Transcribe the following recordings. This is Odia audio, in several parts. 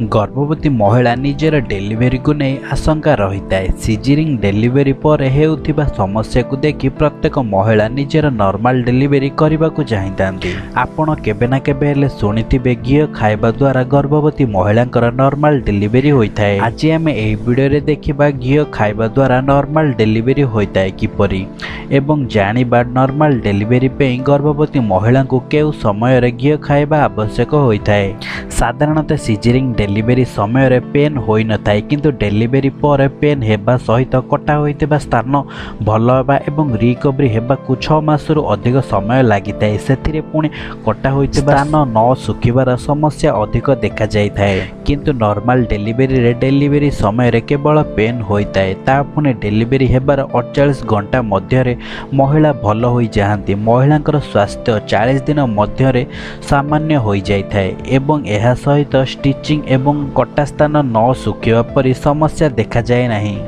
ଗର୍ଭବତୀ ମହିଳା ନିଜର ଡେଲିଭରିକୁ ନେଇ ଆଶଙ୍କା ରହିଥାଏ। ସିଜରିଂ ଡେଲିଭରି ପରେ ହେଉଥିବା ସମସ୍ୟାକୁ ଦେଖି ପ୍ରତ୍ୟେକ ମହିଳା ନିଜର ନର୍ମାଲ ଡେଲିଭରି କରିବାକୁ ଚାହିଁଥାନ୍ତି। ଆପଣ କେବେ ନା କେବେ ହେଲେ ଶୁଣିଥିବେ, ଘିଅ ଖାଇବା ଦ୍ୱାରା ଗର୍ଭବତୀ ମହିଳାଙ୍କର ନର୍ମାଲ ଡେଲିଭରି ହୋଇଥାଏ। ଆଜି ଆମେ ଏହି ଭିଡ଼ିଓରେ ଦେଖିବା ଘିଅ ଖାଇବା ଦ୍ୱାରା ନର୍ମାଲ ଡେଲିଭରି ହୋଇଥାଏ କିପରି ଏବଂ ଜାଣିବା ନର୍ମାଲ ଡେଲିଭରି ପାଇଁ ଗର୍ଭବତୀ ମହିଳାଙ୍କୁ କେଉଁ ସମୟରେ ଘିଅ ଖାଇବା ଆବଶ୍ୟକ ହୋଇଥାଏ। ସାଧାରଣତଃ ସିଜରିଂ ଡେଲିଭରି ସମୟରେ ପେନ୍ ହୋଇନଥାଏ, କିନ୍ତୁ ଡେଲିଭରି ପରେ ପେନ୍ ହେବା ସହିତ କଟା ହୋଇଥିବା ସ୍ଥାନ ଭଲ ହେବା ଏବଂ ରିକଭରି ହେବାକୁ 6 ମାସରୁ ଅଧିକ ସମୟ ଲାଗିଥାଏ। ସେଥିରେ ପୁଣି କଟା ହୋଇଥିବା ସ୍ଥାନ ନ ଶୁଖିବାର ସମସ୍ୟା ଅଧିକ ଦେଖାଯାଇଥାଏ। କିନ୍ତୁ ନର୍ମାଲ ଡେଲିଭରିରେ ଡେଲିଭରି ସମୟରେ କେବଳ ପେନ୍ ହୋଇଥାଏ, ତା ପୁଣି ଡେଲିଭରି ହେବାର 48 ଘଣ୍ଟା ମଧ୍ୟରେ ମହିଳା ଭଲ ହୋଇଯାଆନ୍ତି। ମହିଳାଙ୍କର ସ୍ୱାସ୍ଥ୍ୟ 40 ଦିନ ମଧ୍ୟରେ ସାମାନ୍ୟ ହୋଇଯାଇଥାଏ ଏବଂ ଏହା ସହିତ ଷ୍ଟିଚିଂ ଏବଂ କଟା ସ୍ଥାନ ନ ଶୁଖିବା ପରି ସମସ୍ୟା ଦେଖାଯାଏ ନାହିଁ।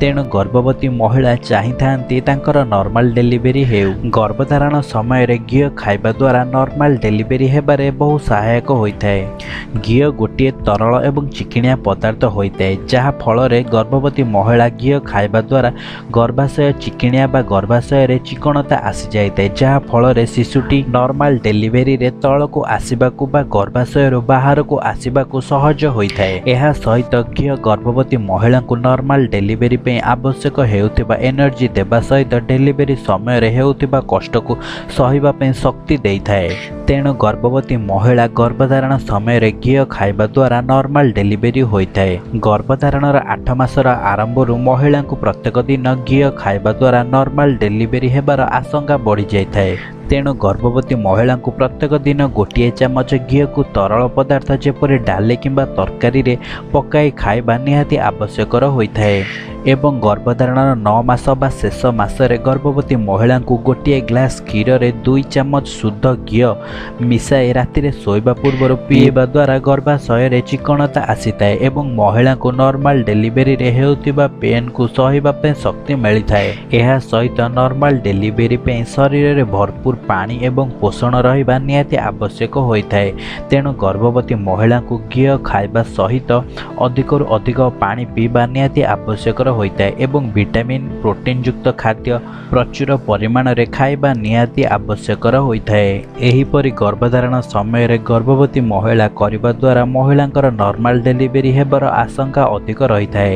ତେଣୁ ଗର୍ଭବତୀ ମହିଳା ଚାହିଁଥାନ୍ତି ତାଙ୍କର ନର୍ମାଲ ଡେଲିଭରି ହେଉ। ଗର୍ଭଧାରଣ ସମୟରେ ଘିଅ ଖାଇବା ଦ୍ୱାରା ନର୍ମାଲ ଡେଲିଭରି ହେବାରେ ବହୁ ସହାୟକ ହୋଇଥାଏ। ଘିଅ ଗୋଟିଏ ତରଳ ଏବଂ ଚିକିଣିଆ ପଦାର୍ଥ ହୋଇଥାଏ, ଯାହା ଫଳରେ ଗର୍ଭବତୀ ମହିଳା ଘିଅ ଖାଇବା ଦ୍ୱାରା ଗର୍ଭାଶୟ ଚିକିଣିଆ ବା ଗର୍ଭାଶୟରେ ଚିକଣତା ଆସିଯାଇଥାଏ, ଯାହା ଫଳରେ ଶିଶୁଟି ନର୍ମାଲ ଡେଲିଭରିରେ ତଳକୁ ଆସିବାକୁ ବା ଗର୍ଭାଶୟରୁ ବାହାରକୁ ଆସିବାକୁ ସହଜ ହୋଇଥାଏ। ଏହା ସହିତ ଘିଅ ଗର୍ଭବତୀ ମହିଳାଙ୍କୁ ନର୍ମାଲ ଡେଲିଭରି ପାଇଁ ଆବଶ୍ୟକ ହେଉଥିବା ଏନର୍ଜି ଦେବା ସହିତ ଡେଲିଭରି ସମୟରେ ହେଉଥିବା କଷ୍ଟକୁ ସହିବା ପାଇଁ ଶକ୍ତି ଦେଇଥାଏ। ତେଣୁ ଗର୍ଭବତୀ ମହିଳା ଗର୍ଭଧାରଣ ସମୟରେ ଘିଅ ଖାଇବା ଦ୍ୱାରା ନର୍ମାଲ ଡେଲିଭରି ହୋଇଥାଏ। ଗର୍ଭଧାରଣର 8 ମାସର ଆରମ୍ଭରୁ ମହିଳାଙ୍କୁ ପ୍ରତ୍ୟେକ ଦିନ ଘିଅ ଖାଇବା ଦ୍ୱାରା ନର୍ମାଲ ଡେଲିଭରି ହେବାର ଆଶଙ୍କା ବଢ଼ିଯାଇଥାଏ। ତେଣୁ ଗର୍ଭବତୀ ମହିଳାଙ୍କୁ ପ୍ରତ୍ୟେକ ଦିନ ଗୋଟିଏ ଚାମଚ ଘିଅକୁ ତରଳ ପଦାର୍ଥ ଯେପରି ଡାଲି କିମ୍ବା ତରକାରୀରେ ପକାଇ ଖାଇବା ନିହାତି ଆବଶ୍ୟକର ହୋଇଥାଏ। ଏବଂ ଗର୍ଭଧାରଣର 9 ମାସ ବା ଶେଷ ମାସରେ ଗର୍ଭବତୀ ମହିଳାଙ୍କୁ ଗୋଟିଏ ଗ୍ଲାସ୍ କ୍ଷୀରରେ 2 ଚାମଚ ଶୁଦ୍ଧ ଘିଅ ମିଶାଇ ରାତିରେ ଶୋଇବା ପୂର୍ବରୁ ପିଇବା ଦ୍ୱାରା ଗର୍ଭାଶୟରେ ଚିକଣତା ଆସିଥାଏ ଏବଂ ମହିଳାଙ୍କୁ ନର୍ମାଲ ଡେଲିଭରିରେ ହେଉଥିବା ପେନ୍କୁ ସହିବା ପାଇଁ ଶକ୍ତି ମିଳିଥାଏ। ଏହା ସହିତ ନର୍ମାଲ ଡେଲିଭରି ପାଇଁ ଶରୀରରେ ଭରପୁର ପାଣି ଏବଂ ପୋଷଣ ରହିବା ନିହାତି ଆବଶ୍ୟକ ହୋଇଥାଏ। ତେଣୁ ଗର୍ଭବତୀ ମହିଳାଙ୍କୁ ଘିଅ ଖାଇବା ସହିତ ଅଧିକରୁ ଅଧିକ ପାଣି ପିଇବା ନିହାତି ଆବଶ୍ୟକର ହୋଇଥାଏ ଏବଂ ଭିଟାମିନ୍ ପ୍ରୋଟିନ୍ଯୁକ୍ତ ଖାଦ୍ୟ ପ୍ରଚୁର ପରିମାଣରେ ଖାଇବା ନିହାତି ଆବଶ୍ୟକର ହୋଇଥାଏ। ଏହିପରି ଗର୍ଭଧାରଣ ସମୟରେ ଗର୍ଭବତୀ ମହିଳା କରିବା ଦ୍ୱାରା ମହିଳାଙ୍କର ନର୍ମାଲ ଡେଲିଭରି ହେବାର ଆଶଙ୍କା ଅଧିକ ରହିଥାଏ।